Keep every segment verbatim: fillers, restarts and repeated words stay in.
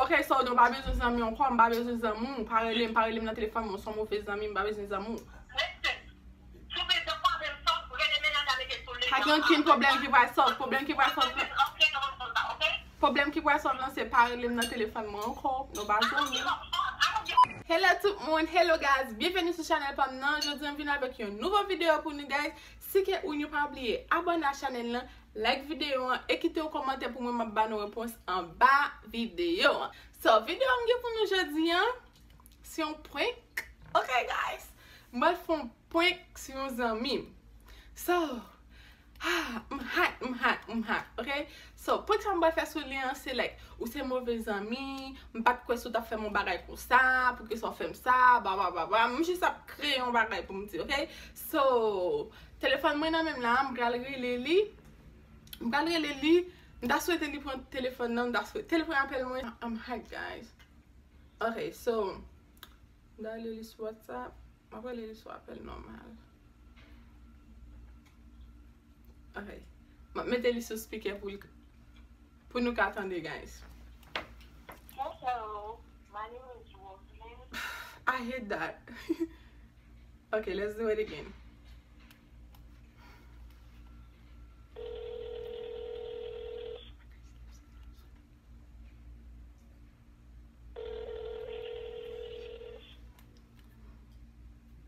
Ok, so nou pa bezwen zanmi ankò, m pa bezwen zanmi w, pa rele m, pa rele m nan telefòn, mwen se yon move zanmi, m pa bezwen zanmi w. Listen, si w bezwen pwoblèm sa, rele Miranda mete sou li. Pa gen okenn pwoblèm ki pral sòlve, pwoblèm ki pral sòlve. Ok, nou konn sa, ok? Pwoblèm ki pral sòlve lan se pa rele m nan telefòn mwen ankò, nou pa zanmi. Hello tout moun, hello guys, byenveni sou chanèl pa m nan. Jodi a m vin avèk yon nouvo videyo pou nou guys. Si ke ou new pa bliye abòne a chanèl lan, like videyo an e kite yon kòmantè pou mwen, m ap ba nou repons anba videyo an. So, videyo m gen pou nou jodi a, se yon prank. Ok guys, m pral fè yon prank sou yon zanmi m. So, ah, m hot, m hot, m hot, ok? So, prank sa m pral fè sou li an, se like, ou se move zanmi, m pa t kwè si w t ap fè m yon bagay konsa, poukisa w fè m sa, bla bla bla bla. M jis ap kreye yon bagay pou m di, ok? So, telefòn mwen nan men m la, m pral rele li. M pral rele li. M ta swete li pran telefòn nan, m ta swete li pran apèl mwen. I'm hot, guys. Ok, so, m ta rele li sou WhatsApp. M ap rele li sou apèl nòmal. Ok. M ap mete li sou speaker pou l, pou nou ka tande, guys. Hello, my name is Roslyn. I hate that. Okay, let's do it again.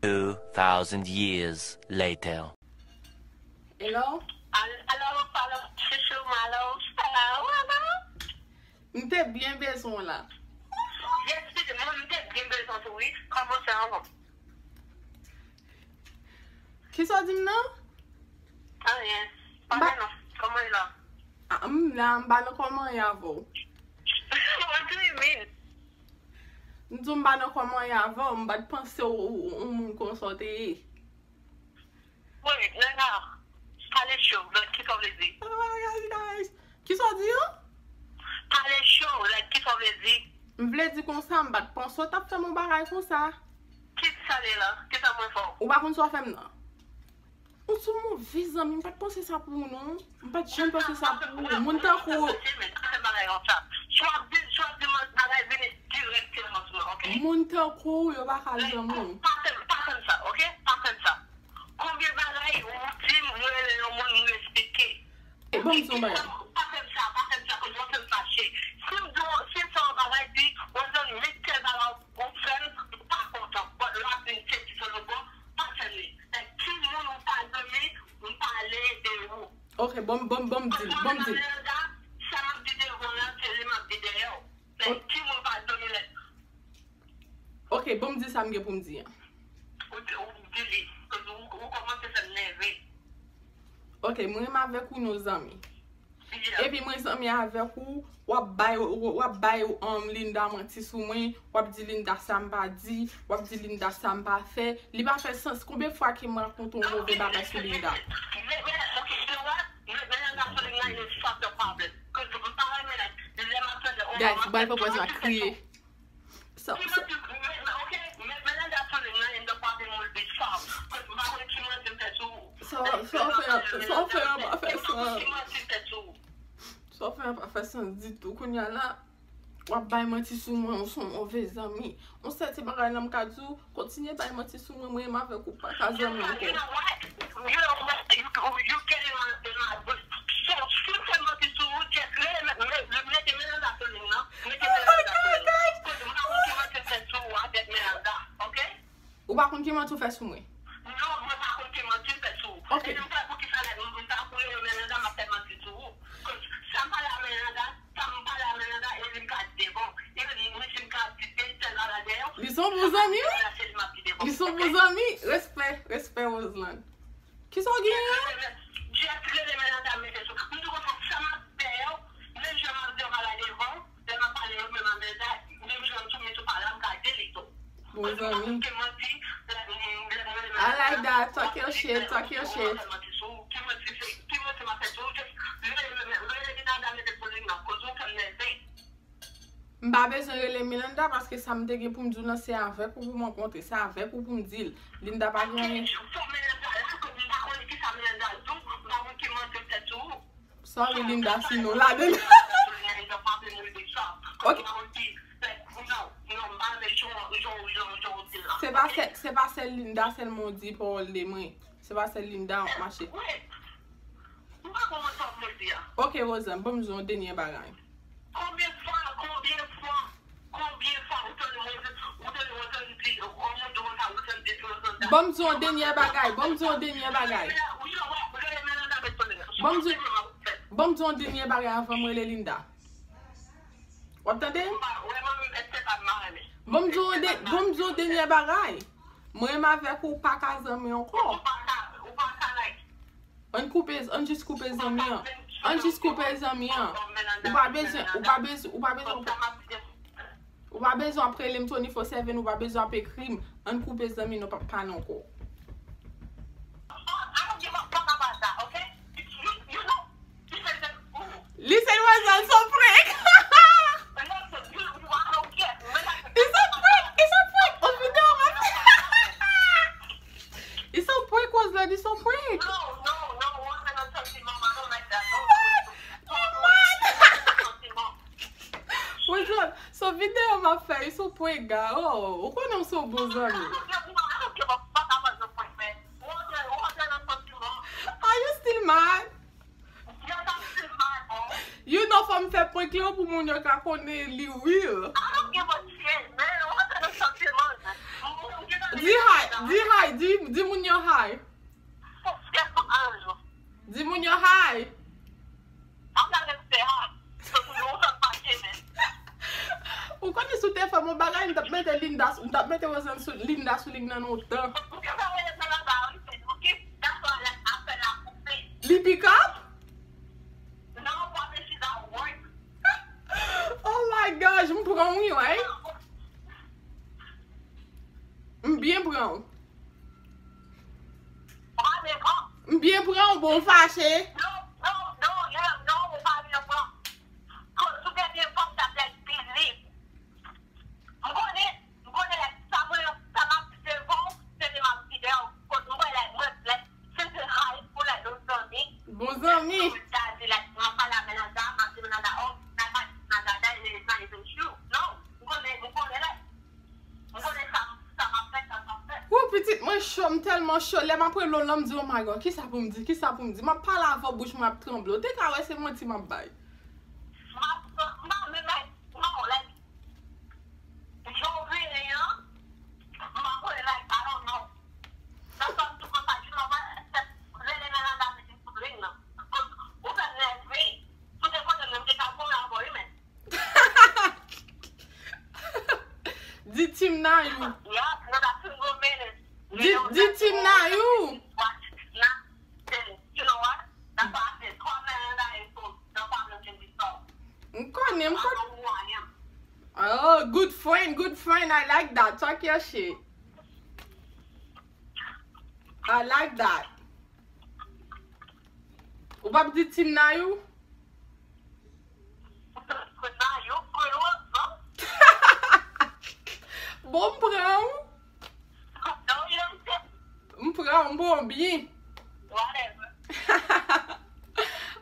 Two thousand years later. Hello? Al-, alo, alo, chouchou, malo, alo, alo. M te byen bezwen w la. Yes, pitit mwen, m te byen bezwen w tou, wi. Kòman w fè ankò? Kisa w di m nan? Anyen. Pale non. Kòman w ye la? Ah, m la, m pa nan kòman ye avè w. What do you mean? M di w m pa nan kòman ye avè w, m pa t panse w, w, w, yon moun konsa w te ye. Wait, nèg la, pale cho, like, kisa w vle di? Oh my God, guys. Kisa w di an? Pale cho, like, kisa w vle di? M vle di konsa, m pa t panse w t ap fè m yon bagay konsa. Kisa l ye la? Kisa mwen fè w? Ou pa konn sa w fè m nan. Ou se yon move zanmi, m pa t panse sa pou ou non. M pa t janm panse sa pou ou. Moun tankou w. Swa di, swa di mwen bagay vini dirèkteman sou mwen, ok? Moun tankou w, yo pa ka zanmi w. Pa fè m, pa fè m sa, ok? Pa fè m sa. Konbyen bagay ou di m, mwen rele yon moun, m respekte. E ban m di yon bagay. Pa fè m sa, pa fè m sa, koz w ap fè m fache. Si m di w, si m fè yon bagay, di, mwen zanmi, met tèl bagay ou fè m, m pa kontan. But lè w ap vin sezi sou nou bò, pa fè m li. Like, ki moun ou pa zanmi, m pale de ou. Ok, bon, bon, bon, di l, bon, di l. Sa m ap di devan w la, se li m ap di dèyè w. Like, ki moun pa zanmi lè. Ok, bon, m di sa m gen pou m di an. Ou di, ou di li, koz ou, ou kòmanse fè m nève. Ok, mwen renmen avèk ou non zanmi. Epi mwen zanmi avèk ou, w ap bay, w, w ap bay, um, Linda manti sou mwen, w ap di Linda sa m pa di, w ap di Linda sa m pa fè. Li pa fè sans. Konbyen fwa ke m rakonte yon move bagay sou Linda? Guys, m pral pran pòz la kriye. Sa, sa, sa w fè, sa w fè an pa fè sans. Sa w fè an pa fè sans ditou. Kounye a la, w ap bay manti sou mwen, ou se yon move zanmi. Yon sèl ti bagay la m ka di w, kontinye bay manti sou mwen, mwen menm avèk ou pa ka zanmi ankò. You know what? You know what? You, you, you getting on, on my good. So, si w fè manti sou ou, just rele, mete Miranda sou liy nan. Mete Miranda sou liy nan. Koz m pa konn ki manti w fè sou ou avèk Miranda, ok? Ou pa konn ki manti w fè sou mwen? Non, mwen pa konn ki manti w fè sou ou. Ok. E m fè poukisa lè m, m ta pou rele Miranda, m ap fè manti sou ou. Koz sa m pale a Miranda, sa m pale a Miranda, e li m ka di devan. E li, m ka di tèl bagay dèyè w. Li se yon bon zanmi wi. Li se yon bon zanmi. Respè, respè, Roseland. Kisa w genyen an? Just rele Miranda mete sou. M di konsa, sa m ap dèyè w, menm jan m ap di yon bagay devan w, lè m ap pale yo menm a Miranda, menm jan tou, men tou pale a, m ka di li tou. Bon zanmi. I like that. Talk your shit, talk your shit. M pa bezwen rele Miranda paske sa m te gen pou m di w lan se avèk ou pou m rankontre, se avèk ou pou m di l. Linda pa gen anyen. Sorry Linda si non ladan l. Ok. kèk, se pa sèl Linda sèlman w di pawòl de mwen. Se pa sèl Linda w ap mache. Wi. M pa konprann sa w vle di a. Ok, Rosanne, ban m di w yon dènye bagay. Konbyen fwa, konbyen fwa, konbyen fwa ou tande mwen, ou tande mwen tande di, yon moun di konsa, ou tande di, ou tande di. Ban m di w yon dènye bagay, ban m di w yon dènye bagay. Ban m di, ban m di w yon dènye bagay anvan m rele Linda. W ap tande? Ban m di w yon dè-, ban m di w yon dè-, ban m di w yon dènye bagay. Mwen menm avèk ou pa ka zanmi ankò. Ann koupe, ann jis koupe zanmi an. Ann jis koupe zanmi an. Ou pa bezwen, ou pa bezwen, ou pa bezwen, ou pa bezwen ap rele m twenty-four seven, ou pa bezwen ap ekri m. Ann koupe zanmi, nou p ap pale ankò. Li se Rosanne, se yon prank. It's a prank, it's a prank. On videyo m ap fè. It's a prank, Rosanne, it's a prank. Rosanne, se yon videyo m ap fè, it's a prank, guy. Oh, ou konnen m se yon bon zanmi. Are you still mad? You know, fò m fè prank lan pou moun yo ka konnen li real. Di hi, di hi, di, di moun yo hi. Di moun yo hi. Ou konnen si w te fè m yon bagay, m t ap mete Linda, m t ap mete Rosanne sou, Linda sou liy nan lontan. Li pick up? Oh my gosh, m pran w wi, right? M byen pran w. M byen pran w, bon, w fache. M konnen, m konnen lè sa mwen, sa m ap di devan w, se li m ap di dèyè w. Kote m wè lè mwen, lè se se ray pou lè nou zanmi. Bon zanmi. Mwen ta di lè m ap pale a Melanda, m ap di Melanda, oh, Melanda, Melanda, that is not even true. Non, m konnen, m konnen lè. M konnen sa, sa m ap fè, sa m ap fè. Wou, pitit mwen cho, m tèlman cho. Lè m ap rele w lan, m di, oh my God, kisa pou m di, kisa pou m di? M ap pale avè w, bouch mwen ap tranble. Ou te ka wè se manti m ap bay. M ap, m pa menm, like, non, like, Jan w vini an, m pa konnen like, I don't know. That's why m tou konsa, you know what? Rele Melanda vini sou liy nan. Cause ou fè m nève. Si w te konnen, m te ka goumen avè w, wi, men. Di Team Nayou. Yeah, another single minute. Di, di Team Nayou. Watch, nah, then, you know what? That's why I said, call Melanda and so the problem can be solved. M konnen, m konnen. Oh, good friend, good friend. I like that. Talk your shit. I like that. Ou p ap di Team Nayou? Bon, m pran w. M pran w, m pran w byen.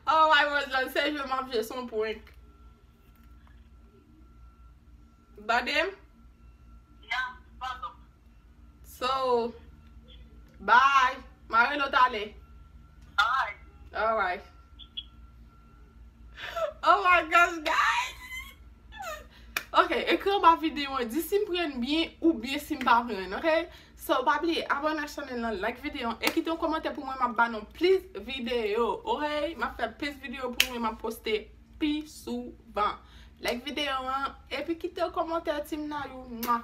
Alright, Roseland, se jwe m ap jwe, se yon prank. Tande m? So, bye. M a rele w talè. Alright. Oh my gosh, guys! Ok, ekri anba videyo an, di si m pran n byen oubyen si m pa pran n, ok? So, pa bliye, abòne ak chanèl lan, like videyo an, e kite yon kòmantè pou mwen, m ap ba nou plis videyo, ok? M ap fè plis videyo pou mwen, m ap poste pi souvan. Like videyo an, epi kite yon kòmantè, Team Nayou. Mwa.